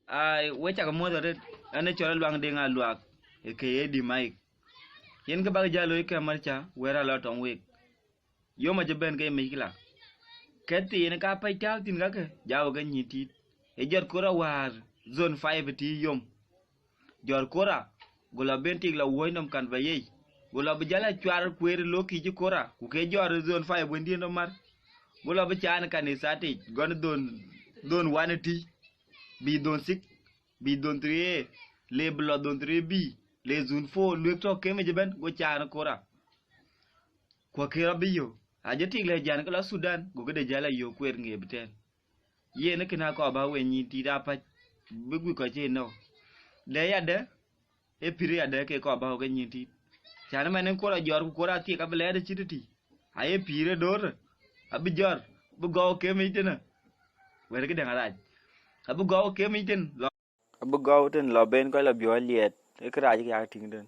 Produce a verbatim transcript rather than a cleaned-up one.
Ai, we cak muɔ̈th arët, ɛn ë cɔl Luaŋ Deŋ Aluak, ë ke ye Dï Maik. Yen kë bäk jäl looi kë mär ca wɛ̈ɛ̈r alɔ tɔŋ week. Yom acï bɛ̈n ke mïckila. Kë thiin ka pɛc tääu thïn kakë, jawë ke nyïn tït. Ë jɔt Kora wäär zone five tï yom. Jɔt Kora, go lɔ ben tik lɔ wuɔ̈c nɔm kan ba yei. Go lɔ bï jäl a cuar kueer ë lok kï cï Kora, ku ke jɔt zone five wëndiën rɔt mar. Go lɔ bï caan kanitha tic, gɔn zone, zone one tï, bï zone six, bï zone three A, le bï lɔ zone three B, le zone four, luek tɔ̈ kemec ëbɛ̈n, go caan Kora. Ku akë rɔt bï yök, ajë tik lɛ jan ke lɔ Thudan, go këde jäl a yök kueer ŋeep tɛ̈n. Yen ë kënë akɔɔr bä we nyïn tït apäc, bï guik kɔc cï nɔ̈k. Dɛ yadë, ë pïr yadë ke kɔɔr bä we ke nyïn tït. Cän ëmɛn ë Kora jɔt ku Kora athiek abï lɛɛt ë cït tï. Aye pïr ë döör, abï jɔt, abï gɔu kemec tënë. Wɛ̈t këdäŋ arac. Abï gɔu kemec tën lɔ. Abï gɔu tën lɔ ben kɔc lɔ biɔ̈ɔ̈c liɛɛt, ë kërac kë yak tïŋ tën.